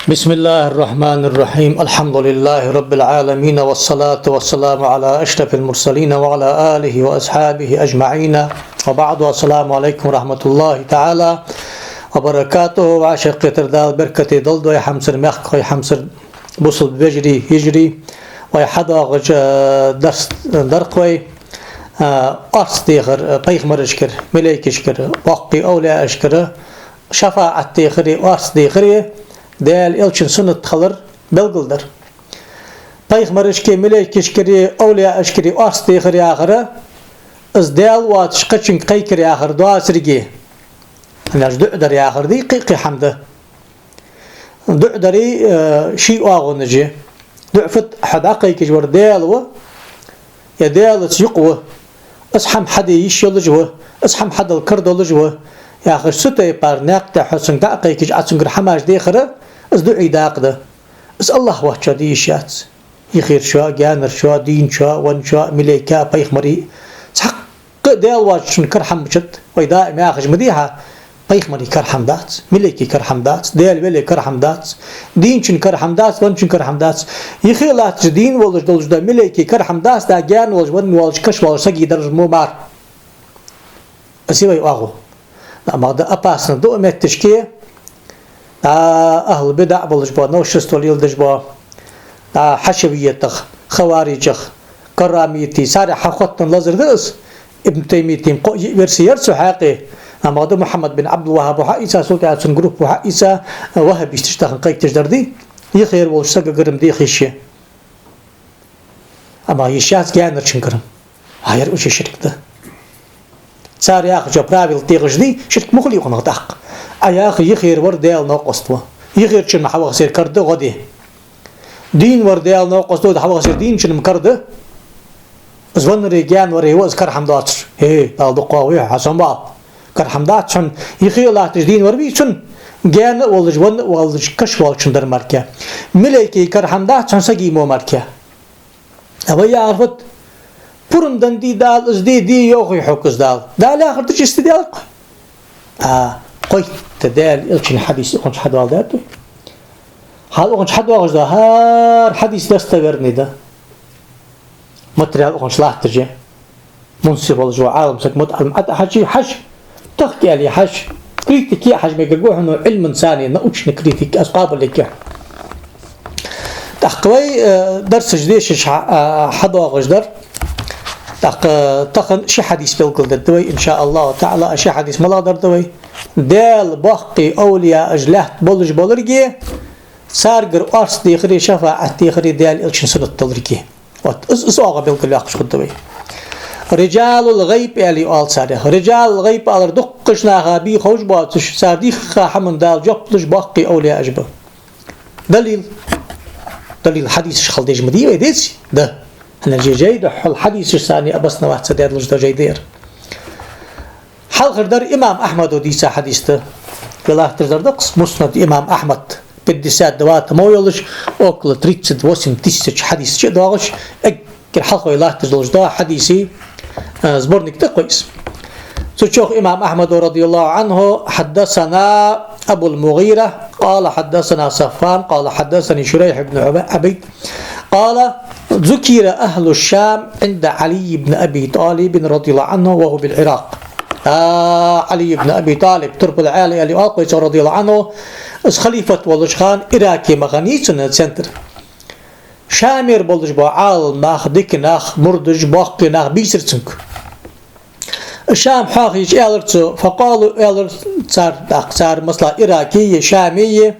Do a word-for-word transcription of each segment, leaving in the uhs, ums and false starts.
بسم الله الرحمن الرحيم. الحمد لله رب العالمين، والصلاة والسلام على أشرف المرسلين وعلى آله وأصحابه أجمعين. وبعد، السلام عليكم ورحمة الله تعالى وبركاته. Вай шаккхетар Дала беркате долда вай хьамсара мехкахой, хьамсара бусалба вежарий, йижарий, вай хьадоагӀача, э, дарс, дарх вай, э, орц дехар, э, пайхамарашкара, малейкашкара, боккхий овлияашкара, шафаӀат дехари, орц дехари Даьла Элчан суннат хилар белгалдар. Пайхамарашкеи, малейкашкари, овлияашкари орц дехар яхар, из Даьла воацаш кхычунга кхайкар яхар доацаргеи, хӀана аьлча дуӀа дар яхар дий, кхы, кхы хӀама да. ДуӀа дари, э, ший оагӀонаш я. ДуӀа фуд? Хьо дӀакхайкаш вар Даьла ва, е Даьлаца юкъе ва, из хӀама хьаде йиш йолаш ва, из хӀама хьадала кара долаш ва, яхаш, цу тайпара наькъа тӀа хьо цунга дӀакхайкаш, Ӏа цунгара хӀамаш дехар, из дуӀай дакъа да. Из АллахӀ воацачоа де йиш яц. Юхерчоа, гаьнарчоа, дийначоа, венначоа, малейкеи, пайхамареи. Цхьаккха Даьла воацачун кара хӀама ба, вай даим яхаш ма дий хьа, пайхамарий кара хӀама дац, малейкий кара хӀама дац, Даьла велий кара хӀама дац, дийначун кара хӀама дац, венначун кара хӀама дац. Юхе латташ дийна волаш долаш дола малейкий кара хӀама дац, дӀа гаьна волаш, венна волаш, каша волаш сагий дар мо мара. Из я вай оагӀув. Амма да опасно да метташке, дӀа ахӀлу бидаӀ болаш бола, новшество леладеш бола, дӀа хьашавиятах, хаварижах, каррамитий, царех хьахоттан лазар да из. Ибн Таймийятийна кхо-йиъ верси яр цу хьакъехьа. Амма да Мухьаммад бин Ӏабдул-ВахӀаб хьаийца, цул тӀехьа цун группа хьаийца, ваххабисташ тахан кхайкадеш дар дий, юхера волча сагагара-м деха йиш я. Амма йиш яц гаьнарчунгара-м. А, ер уже ширк да. Цар яхача правила тӀа гӀаш дий, ширк ма хулий хьона тӀаккха. Ӏа яхар: юхера вар Даьла новкъост ва. Юхерчун хьавахсар кара да, гӀо де. Дийна вар Даьла новкъост ва, хьавахсар дийначун-м кара да. Из веннари гаьна вари ва из кара хӀама доацар. Хе, Дала дукха вахийта, хьа сомабала. Кара хӀама дац хьона, юхе латташ дийна вар вий цун, гаьна а волаш, венна а волаш, каша волчун дар мара. Малейкий кара хӀама дац хьона, сагий мо мара. А вай яхар фуд? Пурам денна дий Дала из, де, де йоахий хьога из Дала? Дала яхар да чисти Даьла-кх. А, кхойтта Даьла Элчан хьадис укхунча хьадоаладаьд вай. Хьал укхунча хьадоагӀаш да, хӀара хьадис достоверный да. Материал укхунча латташ я. Мунсиф волаш вола Ӏалам саг, мутаӀаллим, ӀотӀахьежача хьажа, тахка аьле хьажа, критике а хьажа мегаргва хьона, Ӏилманца, научный критика, аз къоабалъергья. ТӀаккха вай, э, дарсаш, дешаш хьа-, а, хьадоагӀаш дар. ТӀаккха тахан ши хьадис белгалдергда вай, иншааллахӀу таӀала, а ши хьадис малагӀа дар да вай? Даьла боккхий овлияаш лаьтта болаш боларгеи, царгара орц дехари шафаӀат дехари Даьла Элчан суннат доларгеи. Вот, из, из оагӀув белгалъяккхаш хургда вай. Риджалул гӀайб аьле оал царех. Риджалул гӀайб алар дуккхача наха бий ховш боацаш, цар дийхка хӀаман Дала жоп луш боккхий овлияаш ба. Далил? Далил хьадисаш хила дезаш ма дий вай, деций? Да. ХӀана аьлча жай духьал хьадисашца обосноваться даь долаш да жай да ер. Хьалхардар имам Ахьмада дийца хьадис да. Вай латташ дар да-кх Муснад имам Ахьмад, пятьдесят два тома йолаш, около тридцать восемь тысяч хьадис чу доагӀаш, эггара хьалха вай латташ долаш да хьадисий, э, сборник да-кх вай из. Цу чу имам Ахьмада, رضي الله عنه: حدثنا أبو المغيرة قال حدثنا صفوان قال حدثني شريح بن عبيد قال: ذكر أهل الشام عند علي بن أبي طالب رضي الله عنه وهو بالعراق. А, Ӏали ибн Аби ТӀалиб, турпал Ӏаьла аьле оал-кх вай цох, رضي الله عنه, из халифат волаш хана Ираке ма хиннай цун центр. Шамера болаш бола Ӏаламнах, дика нах, мурдаш, боккхий нах бийцар цунга. Шам хьоахайича аьлар цо, فقالوا, аьлар цар, тӀаккха цар, масала, Ираке е Шаме е,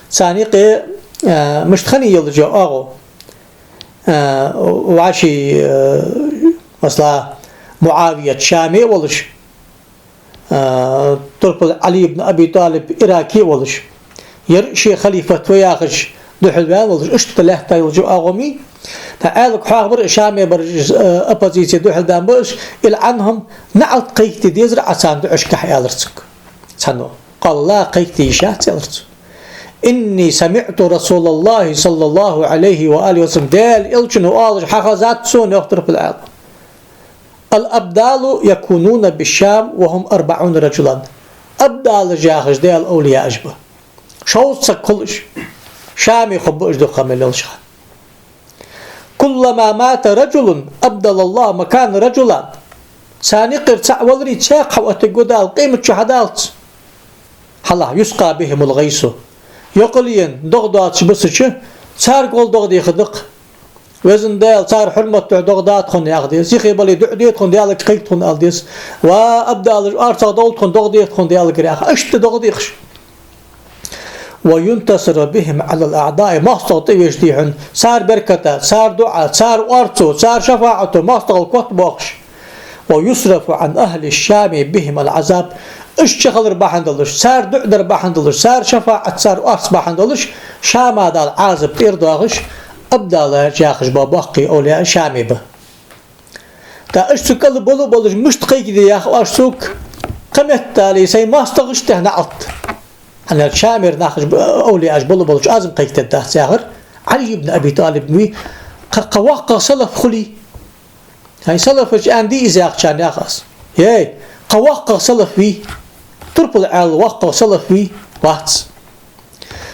царна юкъе, а, мишта хиннай йолаш йола оагӀув. А, вӀаший, а, масала, МуӀавият Шаме волаш, а, турпал Ӏали ибн Аби ТӀалиб Ираке волаш. Ер ший халифат ва яхаш духьал ваьнна волаш, иштта лаьтта йолаш йола оагӀув ма йий. ТӀаккха Ӏаьлага хьоахабар, Шаме бараш, э, оппозице духьал даьнна ба уж, العنهم, наӀалт кхайкаде дезар Ӏа царна дуӀашкахьа, аьлар цунга. Цхьанне: قال: لا, кхайкаде йиш яц, аьлар цо. إني سمعت رسول الله صلى الله عليه وآله وسلم, Даьла Элчано оалаш хьахезад сона, йоах турпал Ӏаьлас. الأبدال يكونون بالشام وهم أربعون رجلا. Абдалаш яхаш Даьла овлияаш ба. Шовзткъа саг хул уж. Шаме хургба уж дукха мел йолча хана. «كلما مات رجل أبدل الله مكانه رجلا». Царна юкъера цаӀ валаре, цхьаькха хьаоттаргва Дала, къематди хьадаллалца. Хьалха: «يسقى بهم الغيث». Йокъал ена догӀа доацаш бисача, царга гӀолла догӀа дехаргда-кх. Везан Даьла, цар хьурмата духьа догӀа да тхона, яха деза. Юхе бале, дуӀа де тхона, Даьлага кхайка тхона, ала деза. Ва Ӏабдалаш, орцагӀа довла тхона, догӀа де тхона, Даьлагара, яха. Иштта догӀа дехаш. «وينتصر بهم على الأعداء», моастагӀа тӀавеш дий хьона, цар берката, цар дуӀа, цар орцо, цар шафаӀато моастагӀал котбоахаш. «ويصرف عن أهل الشام بهم العذاب». Уж чухилар бахьан долаш, цар дуӀа дар бахьан долаш, цар шафаӀат, цар орц бахьан долаш, Шама Дала Ӏазап тӀера доахаш, Ӏабдалаш яхаш бола боккхий овлияъ Шаме ба. ТӀаккха уж цу кӀала бола болаш мишта кхайкаде, яхаш цунга, кхыметтел сай моастагӀашта тӀа наӀалт. ХӀана аьлча Шамера нахаш ба, овлияаш бола болаш аз-м кхайкадергдац, яхар. Ӏали ибн Аби ТӀалиб ма вий, кхы, кхы воккхагӀа салаф хулий. ХӀай, салафаш аьнна дий из, яхачарна, яхаш. Ей, кхы воккхагӀа салаф вий? Турпал Ӏаьлал воккхагӀа салаф вий? Вац.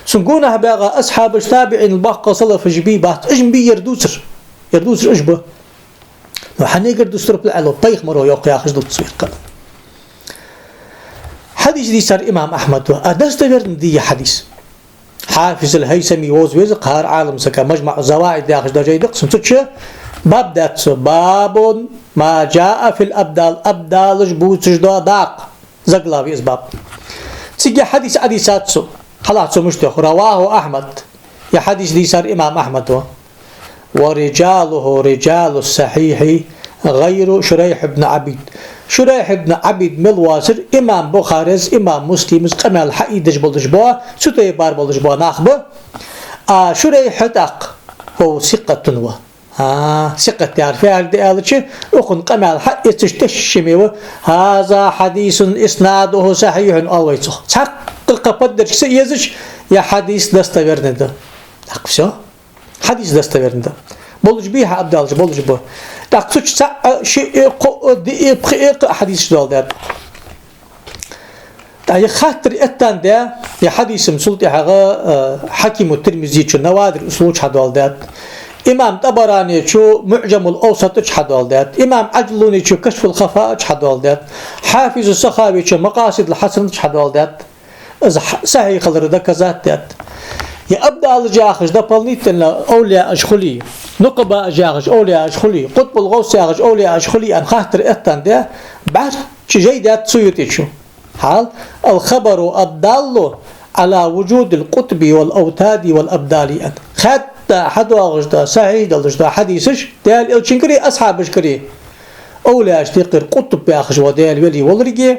Цун гонахьа багӀа асхьабаш, табиӀинал боккхагӀа салафаш бий? Бац. Уж ма бий, ер дувцар. Ер дувцар уж ба. Но хьанагара дувц Турпал Ӏаьлас, пайхамаро йоах яхаш дувц вай-кх. Хьадис дийцар имам Ахьмад ва, а достоверно дий ер хьадис? Хьафиз аль-ХӀайсами вовза веза-кх хӀара Ӏалам сага, «МаджмаӀу ззаваид» яхаш дола жай да-кх цун, цу чу: «باب ما جاء في الأبدال», абдалаш бувцаш дола дакъа. Заглавие из баба. Цига хьадис Ӏодийцад цо. Хьалха цо мишта йоах: «رواه أحمد». Ер хьадис дийцар имам Ахьмад ва. «ورجاله رجال الصحيح غير شريح بن عبيد». Шурайхь ибн Ӏабид мел воацар имам Бухарес, имам Муслимас къамаьл хьаийдеш болаш бола, цу тайпара болаш бола нах ба. А Шурайхь тӀаккха, «وهو ثقة» ва. А, сикъат яхар фу яхилга да аьлча, укхун къамаьл хьаэцаш тешаме ва, «هذا حديث إسناده صحيح» оал вай цох. Цхьаккха кхы поддержка ца езаш, ер хьадис достоверный да. ТӀаккха всё. Хьадис достоверный да. Болаш бий хьа абдалаш, болаш ба. ТӀаккха цу чу цаӀ а, шиъ а, кхоъ а, диъ а, пхиъ а, кхы а хьадисаш доаладаьд. ТӀаккха ер хаттар эттад, ер хьадис-м цул тӀехьагӀа, э, Хьакиму Тирмизечо «Навадир усул» чу хьадоаладаьд. Имам ТӀабаранечо «МуӀжамул Авсат» чу хьадоаладаьд. Имам Ӏажлунечо «Кашфул хафа» чу хьадоаладаьд. Хьафизу Сахавечо «Макъасидул Хьасана» чу хьадоаладаьд. Из хьа-, сахьихь хилар доказать даьд. Ер абдалаш яхаш дополнительно овлияаш хулий, нукъабааш яхаш овлияаш хулий, къутбул гӀовс яхаш овлияаш хулий аьнна хаттар эттад, бӀарчча жай даьд Суютечо. Хьал: «الخبر الدال على وجود القطب والأوتاد والأبدال» аьнна. Хатта хьадоагӀаш да сахьихь долаш да хьадисаш, Даьла Элчангареи асхьабашкареи, овлияашта юкъера къутб яхаш вола Даьла вели волга,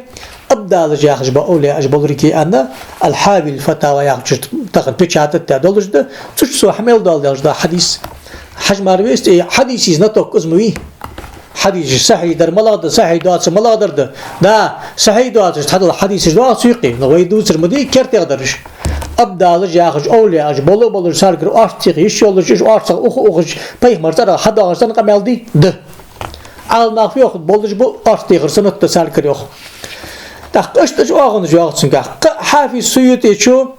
абдалаш яхаш ба овлияаш болга аьнна, «Аль-Хьави лиль-Фатава» яхача чу тахан печатать даь долаш да, цу чу цо хьа мел доаладаьлча да хьадис. Хьажа мара вест, э, хьадиса знаток из ма вий. Хьадисаш сахьихь дар малагӀа да, сахьихь доацар малагӀа дар да. Да, сахьихь доацаш цхьадола хьадисаш доагӀа цу юкъе, но вай дувцар ма дий кертера дараш. Абдалаш яхаш овлияаш бола болаш, царгара орц теха йиш йолаш, уж орцагӀа уха-ухаш, пайхамара цӀерагӀа хьадоагӀаш санна къамаьл дий? Да. Ӏаламнаха фу йоах, болаш ба, орц техар суннат да царгара йоах. ТӀаккха иштта уж оагӀонаш йоагӀа цунгахь. Кхы а Хьафиз Суютечо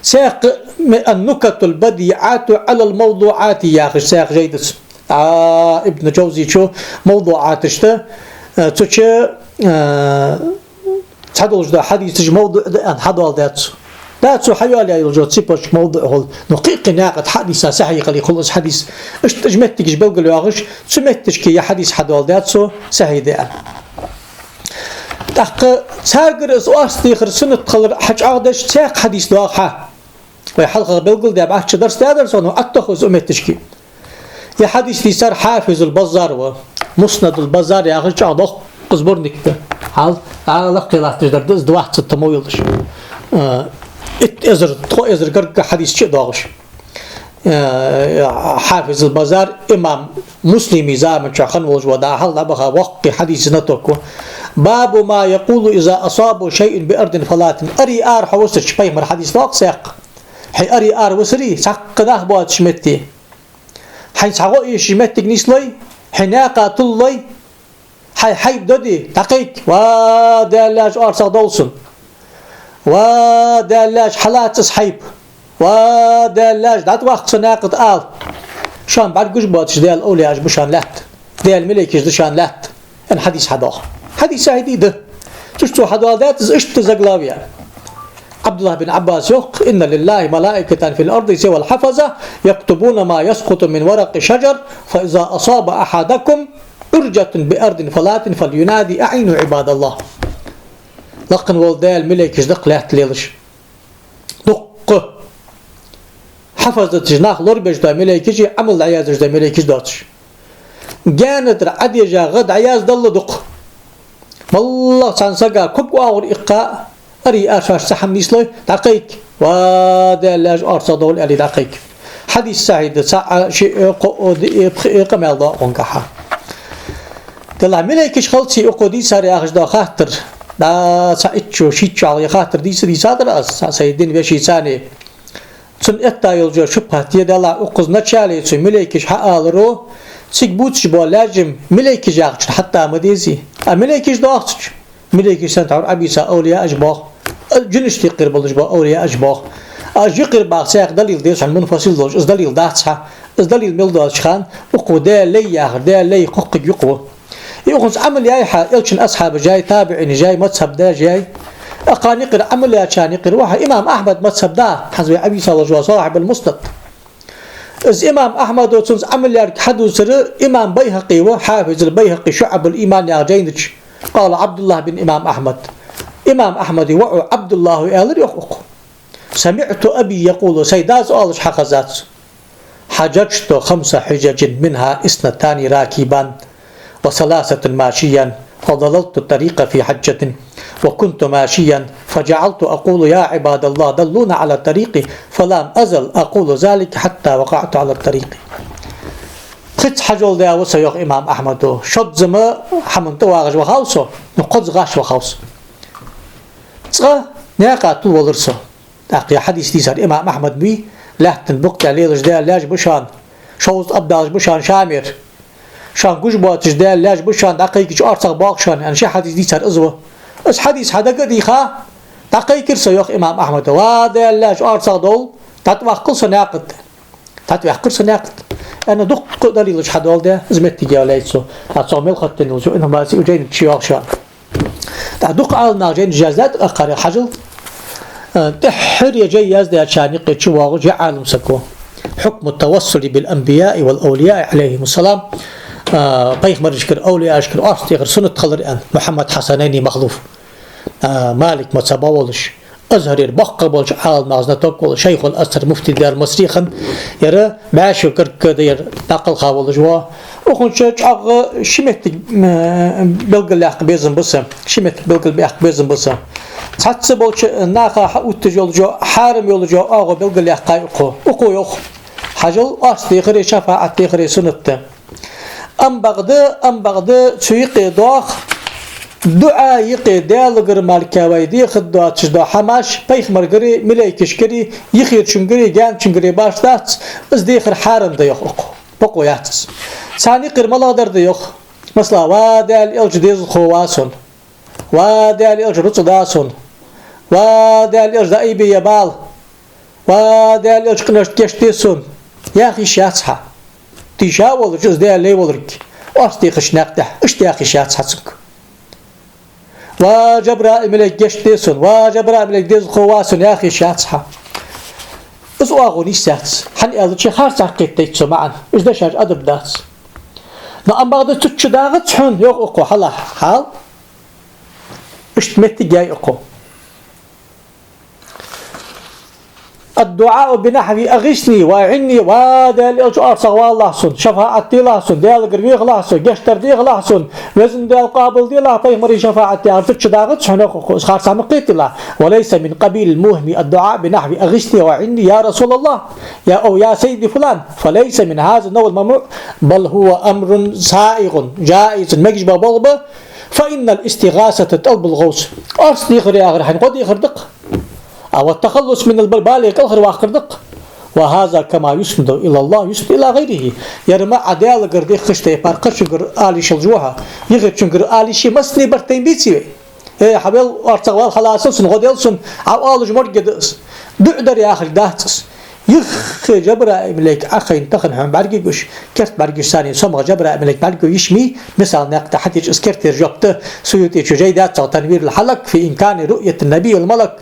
цхьаькха «النكت البديعة على الموضوعات» яхаш цхьаькха жай да цун. А, Ибн Джавзечо «МавдуӀаташ» да, э, цу чу, э, цхьадолаш да хьадисаш мавдуӀ да аьнна хьадоаладаьд цо. Да, цо хьайоалаяь йолча цепочка мавдуӀ хул. Но кхы-кхы наькъа тӀа хьадийца сахьихь хилий хул из хьадис. Иштта уж моттигаш белгалйоахаш, цу моттигашка ер хьадис хьадоаладаьд цо сахьихь да аьнна. ТӀаккха царгара из орц техар суннат хилар хьачӀоагӀдеш цхьаькха хьадис доагӀа хьа. Вай хьалхагӀа белгалдаь бӀарчча дарс даьдар сона, аттахуз у моттигашка. Ер хьадис дийцар Хьафизул Баззар ва. «Муснадул Баззар» яхаш чӀоагӀа доккха сборник да. Хьал, а, лакхе латташ дар да из, двадцать томов йолаш. Э, итт эзар, тхо эзар гаргга хьадис чу а доагӀаш. Э, Хьафизул Баззар имам Муслима заман чу хинна волаш ва, дӀахо дӀабаха воккхий хьадиса знаток ва. «باب ما يقول إذا أصابه شيء بأرض فلاة». Аре ара хьо висача, пайхамара хьадис доагӀа цхьаькха. Хьо аре ара висаре, цхьаккха нах боацача метте. Хьайна цхьа гӀо эшаш моттиг нислой, хьо наькъа туллой, хьай хьайба доде, дӀакхайка: «Ва Даьла лаьш, орцагӀа довла сона! Ва Даьла лаьш, хьалаца из хьайба! Ва Даьла лаьш, дӀатӀаваккха со наькъа тӀа, ала. Шоана бӀаргагуш боацаш Даьла овлияаш ба шоана лаьтта. Даьла малейкаш да шоана лаьтта. Аьнна хьадис хьадоагӀа. Хьадис сахьихь да. Цу чу цо хьадоаладаьд из иштта заглавие. Ӏабдуллахь бин Ӏаббаса йоах: «إن لله ملائكة في الأرض سوى الحفظة يكتبون ما يسقط من ورق الشجر فإذا أصاب أحدكم عرجة بأرض فلاة فليناد أعينوا عباد الله». Лакха вола Даьла малейкаш да-кх лаьтта лелаш. Дуккха хьафазаташ, нах лорабеш дола малейкаш, Ӏамал дӀаяздеш дола малейкаш доацаш. Гаьна тӀара Ӏадежа гӀа дӀаяздалла дукха. МоллагӀа цхьан сага ког оагӀора иккха, ари а шоаш цхьа хӀама нийслой, дӀакхайка. Ва Даьла лаьш, орцагӀдовла, аьле, дӀакхайка. Хьадис сахьихь да, цаӀ, шиъ, кхоъ, диъ, пхиъ, къамаьл да укхунгахьа. Делахь малейкаш хилаций укхо дийцар яхаш дола хаттар, да, цхьа итт шу, шийтта шу хьалха ер хаттар дийца, дийцадар аз, цхьа сай дина вешийца. Цунна этта йолча шубхьат е далахь, укхаза начале цу малейкаш хьааларо, цига бувцаш бола лаьжжам малейкаш яхачун хьатта ма дезий. А малейкаш доахцача, малейкаш санна тхьовра Ӏабийца овлияаш боах. Жинашта юкъера болаш бола овлияаш боах. А уж юкъера баха цхьаькха далил деза хьона мунфасил долаш, из далил дац хьа. Из далил мел доацача хана, укхо Даьла лай яхар, Даьла лай кхоккхиг юкъ ва. И укхунца Ӏамал яй хьа, элчан асхьабаша яй, табиӀинаша яй, мазхаб даьша яй. Акхарна юкъера Ӏамал яьчарна юкъера ва хьа имам Ахьмада мазхаб да, хӀанз вай Ӏабийца волаш вола صاحب المسند. Из имам Ахьмада цунца Ӏамал яьрга хьадувцар имам Байхьакъи ва, Хьафизул Байхьакъи «ШуӀабул иман» яхача жайна чу. قال عبد الله بن الإمام أحمد. Имам Ахьмада воӀо Ӏабдуллахьа аьлар йоах укхо: سمعت أبي يقول, сай дас оалаш хьахезад сона. حججت خمس حجج منها اثنتان راكبا وثلاثة ماشيا وضللت الطريق في حجة وكنت ماشيا فجعلت أقول يا عباد الله دلونا على الطريق فلم أزل أقول ذلك حتى وقعت على الطريق. Пхицца хьажол даь ва со, йоах имам Ахьмада. Шозза-м хӀаман тӀа вагӀаш вахав со, ну, кхозза гӀаш вахав со. Цкъа наькъа тӀа волар со. ТӀаккха ер хьадис дийцар имам Ахьмад ма вий, лаьттан букъ тӀа лелаш Даьла лаьш ба шоана, шовзткъа абдалаш ба шоана Шамера. Шоана гуш боацаш Даьла лаьш ба шоана, дӀакхайкача орцагӀбоал шоана, аьнна, ши хьадис дийцар из ва. Из хьадис хьадага а дийха, дӀакхайкар со, йоах имам Ахьмада: ва Даьла лаьш, орцагӀдовла, дӀатӀаваккхал со наькъа тӀа. ДӀатӀаваьккхар со наькъа тӀа. Аьнна, дуккха далилаш хьадоаладаьд, из моттиг ялайта цо. ТӀаккха цох мел хоттаденна долча, инхамаси у жайна чу йоах шоана. ТӀаккха дукха Ӏаламнаха жайнаш яздаьд, акхар хьажал. Э, тӀеххьара ер жай яздаьчарна юкъе чувоагӀаш я Ӏалам саг ва. حكم التوسل بالأنبياء والأولياء عليهم السلام. Э, пайхамарашкара, овлияашкара орц дехар суннат хилар аьнна, Мухьаммад Хьасанайни Махлуф. А, Малик мазхӀаба волаш, Азхьарера боккха болча Ӏаламнаха знаток волаш, шайхул Азхьар, муфти Даьла Масри хинна, ер бӀаь шу гаргга да ер накъал хинна волаш ва. Укхунца чӀоагӀа ши моттиг, м, белгалъяккха безам ба са, ши моттиг белгалъяккха безам ба са. Цхьацца болча наха хьаотташ йолча, хьарам йолча оагӀув белгалъяьккхай укхо. Укхо йоах: хьажал, орц дехари шафаӀат дехари суннат да. Ам бакъда, ам бакъда цу юкъе доагӀа, дуӀа юкъе Даьлагара мара вай дехаргдоацаш дола хӀамаш пайхамаргари, малейкашкари, юхерчунгари, гаьнарчунгари башха дац, из дехар хьарам да йоах укхо. Бокъо яц из. Царна юкъера малагӀдар да йоах. Масала, ва Даьла элча, дезалхо ва сона. Ва Даьла элча, рузкъа да сона. Ва Даьла элча, дӀаайбе ер бала. Ва Даьла элча, къиношта гешт де сона, яха йиш яц хьа. Тийша волча, из Даьла лай волга, орц дехача наькъа тӀа, иштта яха йиш яц хьа цунга. Ва Жабраил малейк, гешт де сона, ва Жабраил малейк, дезалхо ва сона, яха йиш яц хьа. Из оагӀув нийса яц. ХӀана аьлча, харцахьа кхетадайт цун маӀан. Из дешаш адаб дац. Но ам бакъда цу чу дагӀац хьона, йоах укхо, хьалха хьал. Иштта моттиг яй укхо. الدعاء بنحو أغثني وأعني, ва Даьла элча, орцагӀвалалахь сона, шафаӀат делахь сона, Даьлагара вехалахь со, гешт дар дехалахь сона, Везан Даьла, къоабалделахь пайхамара шафаӀат, яхар цу чу дагӀац хьона, йоах укхо, из харцахьа ма кхетийталахь. وليس من قبيل الموهم الدعاء بنحو أغثني وأعني يا رسول الله، يا، أو يا سيدي فلان، فليس من هذا النوع الممنوع، بل هو أمر سائغ جائز, мегаш бола болх ба, فإن الاستغاثة طلب الغوث. Орц дехар яхар хьайна гӀо дехар да-кх. А вот التخلص من البلاء, балех кӀалхарваккхар да-кх. وهذا كما يسند إلى الله يسند إلى غيره. Ер ма Ӏа Даьлагара деххача тайпара кхычунгара ала йиш йолаш ва хьо, юхерчунгара ала йиш я, массане барт тайна беций вай? Э, хьавел, орцагӀвала, хьалацал сона, гӀо дел сона, Ӏа оалаш морг я да из. ДуӀа дар яхилга дац из. Юххе Жабраил малейк Ӏохайна тахан хьона бӀаргагуш, керта бӀаргагуш санна, цомгӀа Жабраил малейк бӀаргагуш ма йий, мисал наькъа тӀа хьатеча из керттера жоп да, Суютечо жай даьд цох, «Танвирул хьалак фи имкани руъятин набий вал малак».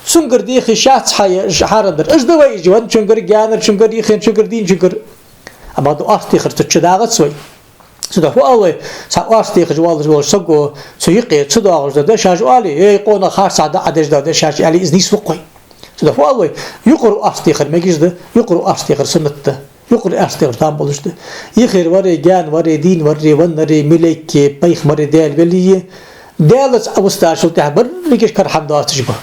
Цунгара дехаш яц хьа-, хьарам дар. Уж да вай уж, венначунгара, гаьнарчунгара, юхенчунгара, дийначунгара. Амма да орц дехар цу чу дагӀац вай. Цудухьа фу оал вай, цхьа орц дехаш воаллаш волча саго цу юкъе ца доагӀаш дола дешаш оале, эй, къонах, харцахьа да Ӏа деш дола дешаш, аьле, из нийса ва-кх вай. Цудухьа фу оал вай, юкъара орц дехар мегаш да, юкъара орц дехар суннат да, юкъара орц дехар там болаш да. Юхера варе, гаьна варе, дийна варе, веннаре, малейке, пайхамаре, Даьла велие, Даьлаца Ӏа вустачул тӀехьа берригаш кара хӀама доацаш ба.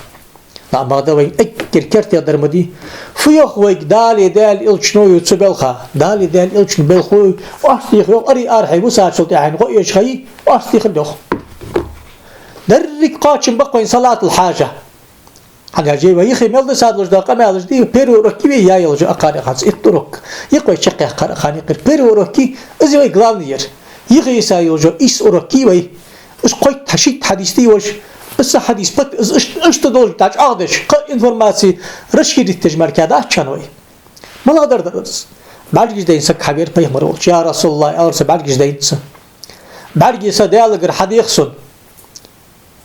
Амма да вайна эггара керттера дар ма дий. Фу йоах вайга Далеи Даьла элчано цу балха? Далеи Даьла элчано балхо орц деха йоах, ари арахьа вусачул тӀехьа гӀо эшаш ха йий, орц дехар йоах. Деррига кхоачам ба-кх вайна салатул хьажа. ХӀана аьлча вай юхе мел дисса долаш дола къамаьлаш дий, первый урок я вай яь йолаш акхар а хӀанз, итт урок. Юха вай чакхъяьккхар а хӀанз юкъера. Первый урок я, из я вай главный яр. Юхе йиса йолаш йола ийс урок я вай. Уж кхойтта-шийтта хьадис дий вай уж. Из цхьа хьадис пат-, из ишт-, иштта долаш дӀачӀоагӀдеш, кхы информаци расширить деш мара дац шоана вай. МалагӀа дар да из? БӀаргаш дайна саг хьавера пайхамар волча. «Я РасулаллахӀ», — аьлар цо, — «бӀаргаш дайнад са». «БӀаргий са Даьлагара хьадеха сона».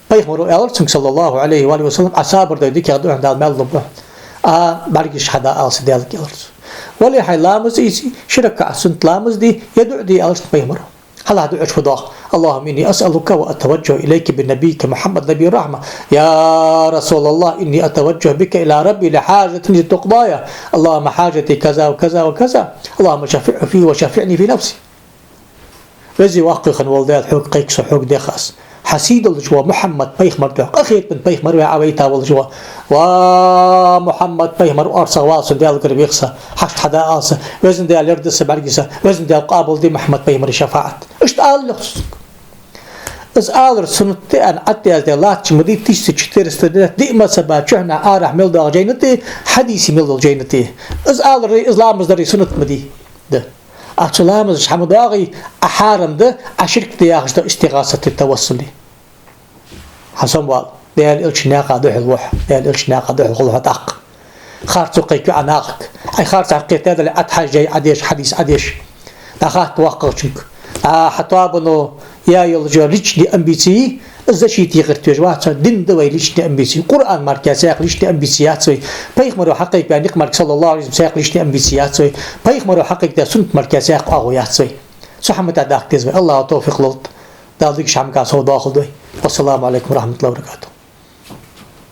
Пайхамаро аьлар цунга, صلى الله عليه وآله وسلم: «Ӏа сабар дой, дикагӀа да хьона, Дала маьл лургба хьона. Ӏа бӀаргаш хьада ала са Даьлага», — аьлар цо. «Вале, хьай ламаз ийце, ши ракаӀат суннат ламаз де, е дуӀа де», — аьлар цунга пайхамаро. Хьалха дуӀа чу фу доагӀа: «اللهم إني أسألك وأتوجه إليك بنبيك محمد نبي الرحمة. يا رسول الله، إني أتوجه بك إلى ربي لحاجة تقضى لي. اللهم حاجتي كذا وكذا وكذا. اللهم شفعه في وشفعني في نفسي». Веза-воккха хинна вола Даьла, хьога кхайк со, хьога дех аз. Хьа сий долаш вола Мухьаммад пайхамар духьа, къахетама пайхамар ваь Ӏа вайта волаш вола. Ва Мухьаммад пайхамар, орцагӀа вала со, Даьлагара вех са, хьашт хьада ала са, Веза Даьла, ярда са, бӀаргий са, Веза Даьла, къоабалде Мухьаммад пайхамара шафаӀат. Иштта ала йоах цо цунга. Из алар суннат да аьнна Ӏа тӀаяздаь латташ ма дий, тысяча четыреста диъ мазхӀаба чухьнахьа арахьа мел доагӀа жайна тӀа, хьадисий мел дола жайна тӀа. Из алари, из ламаз дари суннат ма дий. Да. Ӏа цу ламаза чу хьа ма доагӀий, Ӏа хьарам да, Ӏа ширк да яхаш да истигӀасати, тавассули. Хьа сомавала, Даьла элчан наькъа духьал ва хьо, Даьла элчан наькъа духьал хул хьо тӀаккха. Харцо кхайкаю Ӏа нахага. Ӏа харцахьа кхетадаьле, Ӏа тӀа хьажа жай Ӏа деш, хьадис Ӏа деш. ДӀахатта воккхагӀчунга. Ӏа хьа тоабано яь йола лични амбици, из защите гӀерташ вац хьо, дин да вай лични амбици. Къуръан мара кхы цхьаккха лични амбици яц вай. Пайхамаро хьакхайкабаь никъ мара, صلى الله عليه وسلم, цхьаккха лични амбици яц вай. Пайхамаро хьакхайкадаь суннат мара кхы цхьаккха оагӀув яц вай. Цу хӀаман тӀа дахка деза вай. АллахӀа тавфикъ лолда. Дала дикача хӀамага совдоахалда вай. والسلام عليكم ورحمة الله وبركاته.